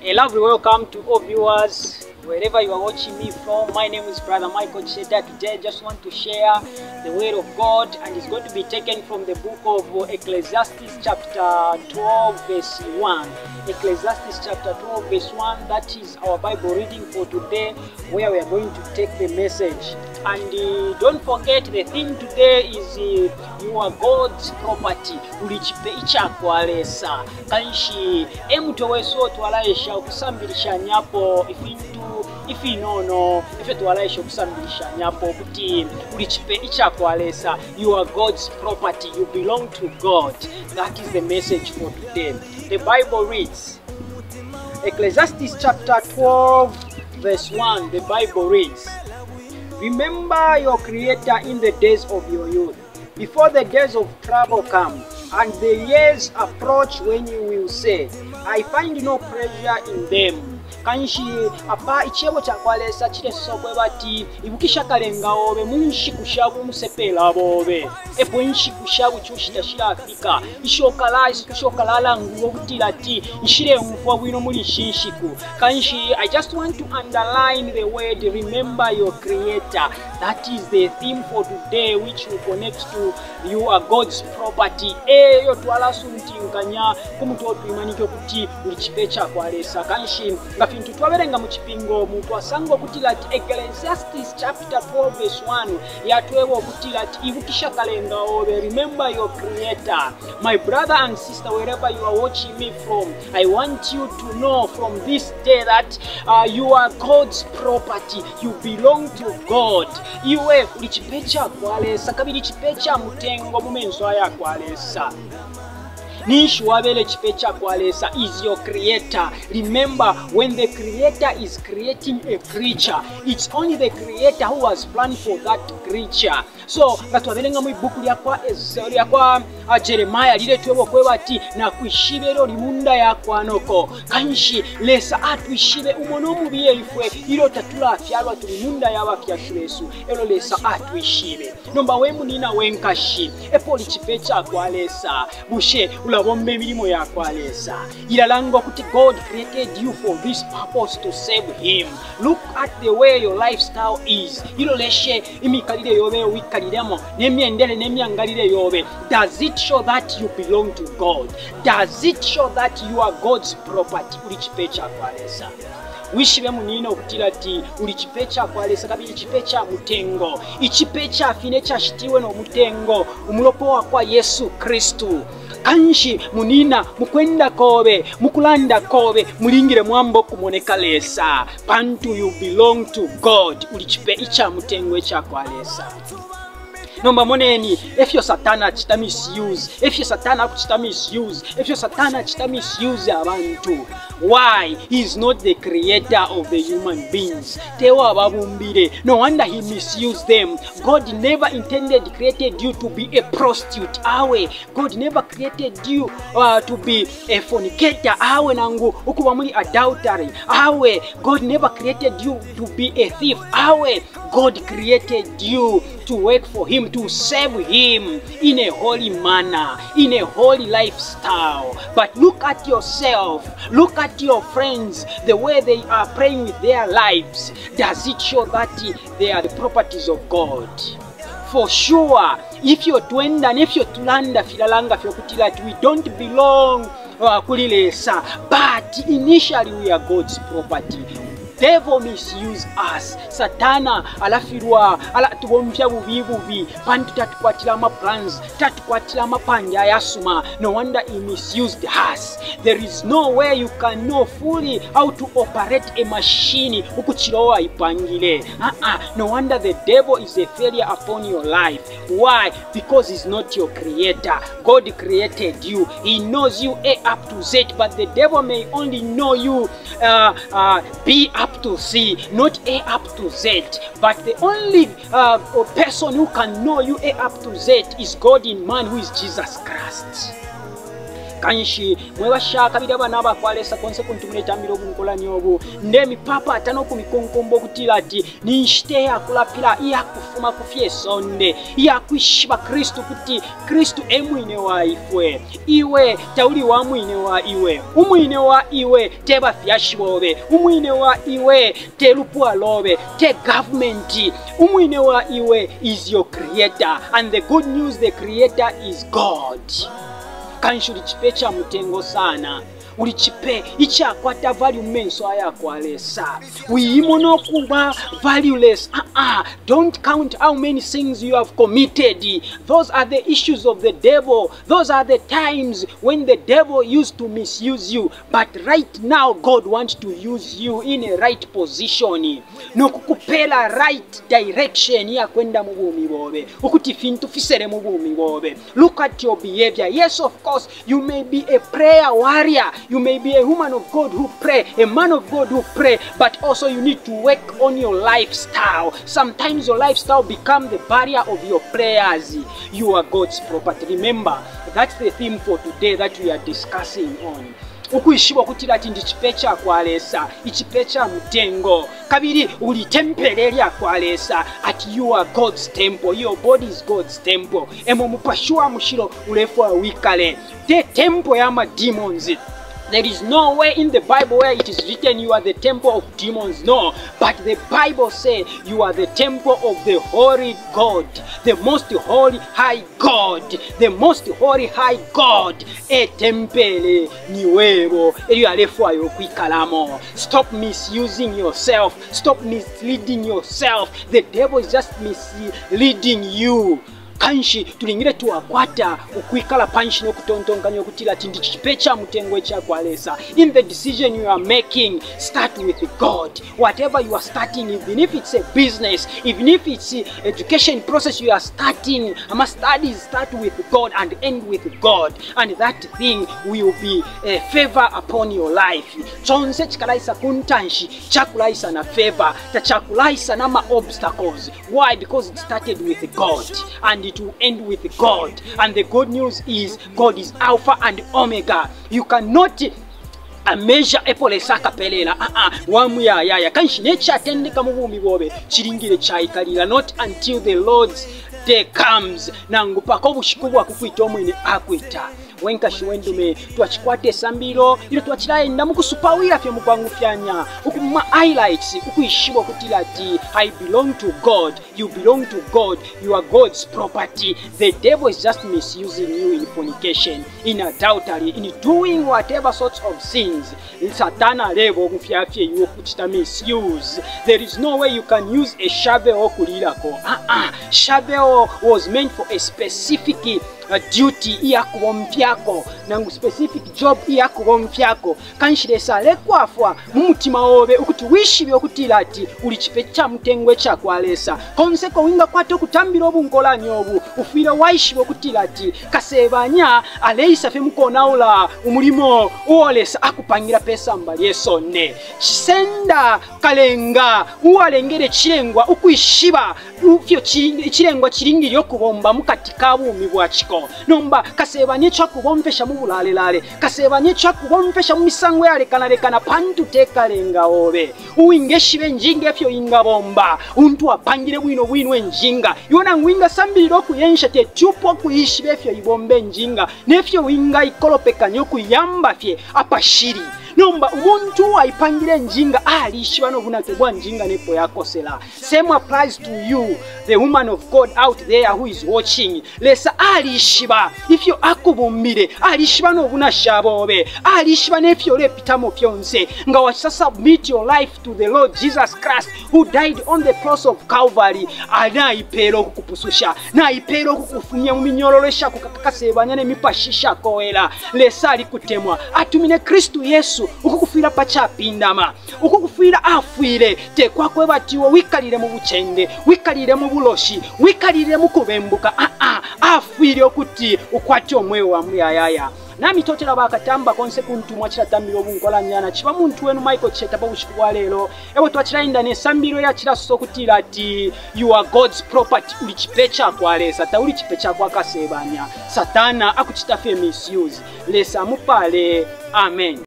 A lovely welcome to all viewers wherever you are watching me from. My name is Brother Michael Cheta. Today I just want to share the word of God, and it's going to be taken from the book of Ecclesiastes chapter 12 verse 1. Ecclesiastes chapter 12 verse 1, that is our Bible reading for today, where we are going to take the message. And don't forget, the theme today is you are God's property. Uli chipe ichakwa Lesa. Kanshi emutwe wesu twalaesha ukusambilishanyapo ifintu ifinono ifyo twalaesha ukusambilishanyapo kuti uli chipe ichakwa Lesa. You are God's property. You belong to God. That is the message for today. The Bible reads, Ecclesiastes chapter 12 verse 1, the Bible reads, Remember your Creator in the days of your youth, before the days of trouble come, and the years approach when you will say, I find no pleasure in them. Kanshi apa icebo cakwa Lesa cilesosa ukweba ati ibukisha kalenga obe mu nshiku sha bumusepela bobe, epo inshiku sha bucushi tashilafika, isho kalalangulwa ukutila ati nshileumfwa bwino muli ishi nshiku. Kanshi I just want to underline the word remember your Creator. That is the theme for today, which will connect to you are God's property. Eyo twalasuntinkanya ku mutwe otwimanike kuti uli chipe cakwa Lesa. Kanshi nga fintu twabelenga mu cipingo mu twasanga ukutila ati Ecclesiastes chapter 12 verse 1 yatweba ukutila ati ibukisha kalenga obe, remember your Creator. My brother and sister, wherever you are watching me from, I want you to know from this day that you are God's property. You belong to God. Iwe uli chipe cakwa Lesa, kabili chipe ca mutengo mu menso ayakwa Lesa. Ninshi wabele chipe cakwa Lesa is your Creator. Remember, when the Creator is creating a creature, it's only the Creator who has planned for that creature. So nga twabelenga mu ibuku lyakwa Jeremiah liletwebo kweba ati nakwishibe elo limunda yakwanoko. Kanshi Lesa atwishibe umo mubiye ifwe ilo tatulafyalwa tuli munda yabafyashi besu, elo Lesa atwishibe. Nomba we munina wenkashi epo lichipe cakwa Lesa, bushe ulabomba emilimo yakwa Lesa? Ilalanga kuti God created you for this purpose, to save him. Look at the way your lifestyle is. Iloleshe imikalile yobe wikalilemo nemyendele nemyangalile yobe. Does it show that you belong to God? Does it show that you are God's property? Uli chipe cakwa Lesa. Wishibe munina ukutila ati uli chipe cakwa Lesa, kabili chipe ca mutengo, ichipe cafine cashitiwe no mutengo, umulopo wakwa Yesu Kristu. Kanshi munina mukwenda kobe mukulanda kobe mulingile mwambo kumoneka Lesa, pantu you belong to God. Uli chipe icha mutengo echakwa Lesa. Nomba moneni efyo Satana achita misuse, efyo Satana akuchita misuse, efyo Satana achita misuse abantu. Why? He is not the creator of the human beings. Tewa ababumbile. No wonder he misused them. God never intended created you to be a prostitute. Awe. God never created you to be a fornicator. Awe nangu ukuba muli adultery. Awe. God never created you to be a thief. Awe. God created you to work for him, to serve him in a holy manner, in a holy lifestyle. But look at yourself, look at your friends, the way they are praying with their lives. Does it show that they are the properties of God? For sure, if you're twenda and if you're tulanda filalanga fyokutila, we don't belong kuli Lesa, but initially we are God's property. Devil misuse us. Satana alafirwa ala tubomfya bubi bubi pantu tatukwatila ama plans, tatukwatila amapange ayasuma. No wonder he misused us. There is no way you can know fully how to operate a machine ukuchilowa ipangile. No wonder the devil is a failure upon your life. Why? Because he's not your creator. God created you. He knows you A up to Z, but the devil may only know you B up to C, not A up to Z. But the only person who can know you A up to Z is God in man, who is Jesus Christ. Kanshi mwe basha kabili abana abakwa Lesa konse kuntu muletambila ubunkolanya ubu, ndemipapata no kumikonkomba ukutila ati ni nshita iyakulapila iyakufuma ku fye sonde, iyakwishiba Kristu ukuti Kristu e mwine wa ifwe. Iwe tauli wa mwine wa iwe. Umwine wa iwe te bafyashi bobe. Umwine wa iwe te lupwa lobe, te government. Umwine wa iwe is your creator. And the good news, the creator is God. Kanshi uli cipe ca mutengo sana. Uli cipe icakwata value mu menso aya kwa Lesa. Wiimona ukuba valueless. Don't count how many sins you have committed. Those are the issues of the devil. Those are the times when the devil used to misuse you. But right now, God wants to use you in a right position. Nokukupela right direction ya kwenda mu bumi bobe. Ukuti fintu fisere mu bumi bobe. Look at your behavior. Yes, of course, you may be a prayer warrior. You may be a woman of God who pray, a man of God who pray, but also you need to work on your lifestyle. Sometimes your lifestyle become the barrier of your prayers. You are God's property. Remember, that's the theme for today that we are discussing on. Ukwishiba ukutila ati ndi cipe ca kwa Lesa, icipe ca mutengo, kabili uli tempele lya kwa Lesa, ati you are God's temple, your body is God's temple. Emo mupashi wa mushilo ulefwa wikale. Te temple ya ma demons. There is no way in the Bible where it is written you are the temple of demons. No, but the Bible says you are the temple of the holy God, the most holy high God, the most holy high God. E tempele ni webo elyo alefwayo okwikalamo. Stop misusing yourself. Stop misleading yourself. The devil is just misleading you. Kanshi tulingile twakwata ukwikala panshi no kutontonkanya ukutila ati ndi cipe ca mutengo ica kwa Lesa. In the decision you are making, start with God. Whatever you are starting, even if it's a business, even if it's education process you are starting, ama studies, start with God and end with God, and that thing will be a favor upon your life. Chonse chikalaisa kuntanshi chakulaisa na favor, tachakulaisa na ma obstacles. Why? Because it started with God and it will end with God. And the good news is God is Alpha and Omega. You cannot measure epo Lesa akapelela wamuyayaya. Kanshi nechatendeka mu bumi bobe chilingile chaikalila, not until the Lord's day comes, nangu paka obushiku bwa kukwita omwine akwita. Wenkashi wendume twachikwata esambilo ilo twachilaenda mukusupawira fye mukwangufyanya ukuma highlights ukwishiba ukutila ati I belong to God, you belong to God, you are God's property. The devil is just misusing you in fornication, in adultery, in doing whatever sorts of sins. Satana alebo okufyafye iwe okuchita misuse. There is no way you can use a shovel okulilako. Shovel was meant for a specific duty iyakubomfyako, nangu specific job iyakubomfyako. Kanshi Lesa alekwafwa mu mutima obe ukuti wishibe ukutila ati uli cipe ca mutengo ica kwa Lesa. Konseko wingakwata okutambila obunkolanya obu, ufwile waishiba ukutila ati kasebanya aleisa fye mukonaula umulimo uo Lesa akupangira pesamba lyesonde. Chisenda kalenga uwalengele chilengwa ukwishiba ufyo chilengwa chilingile okubomba mukati ka bumi bwa chiko. Nomba kasebanye chakubomfesha mu bulalelale, kasebanye chakubomfesha mu misango yalekanalekana pantu tekalenga obe uwingeshibe njinga efyo ingabomba untu apangile bwino bwino enjinga yona ngwinga sambilira okuyensha tetupo okuyishiba efyo ibombe njinga nefyo winga ikolopekanya okuyamba fye apashiri. Nomba umuntu waipangile njinga alishiba nobunake bwa njinga nepo yakosela. Same applies to you, the woman of God out there who is watching. Lesa alishiba ifyo akubumbile, alishiba nobunasha bobe, alishiba nefyo lepitamo fyonse. Nga wachisa submit your life to the Lord Jesus Christ who died on the cross of Calvary. Anaipera okukupususha, naipera okukufunya mu minyororo eshakukakasebanya nemipashisha kowela. Lesa alikutemwa, atumine Kristu Yesu ukukufira pachapindama, ukukufira afwire tekwakwe batiwo wikalire mu buchende, wikalire mu buloshi, wikalire mu kubembuka. Afwire okuti ukwate omweyo wa muyayaya. Namitotela bakatamba konse kuntu mwacilatambila ubunkolanyana. Ciba muntu wenu Michael Cheta pa bushiku bwa lelo. Ebo twacilainda ne sambililo ilyacilasosa ukutila ati you are God's property, uli cipe cakwa Lesa, tauli cipe cakwa kasebanya. Satana akucita fye misuse. Lesa amupale. Amen.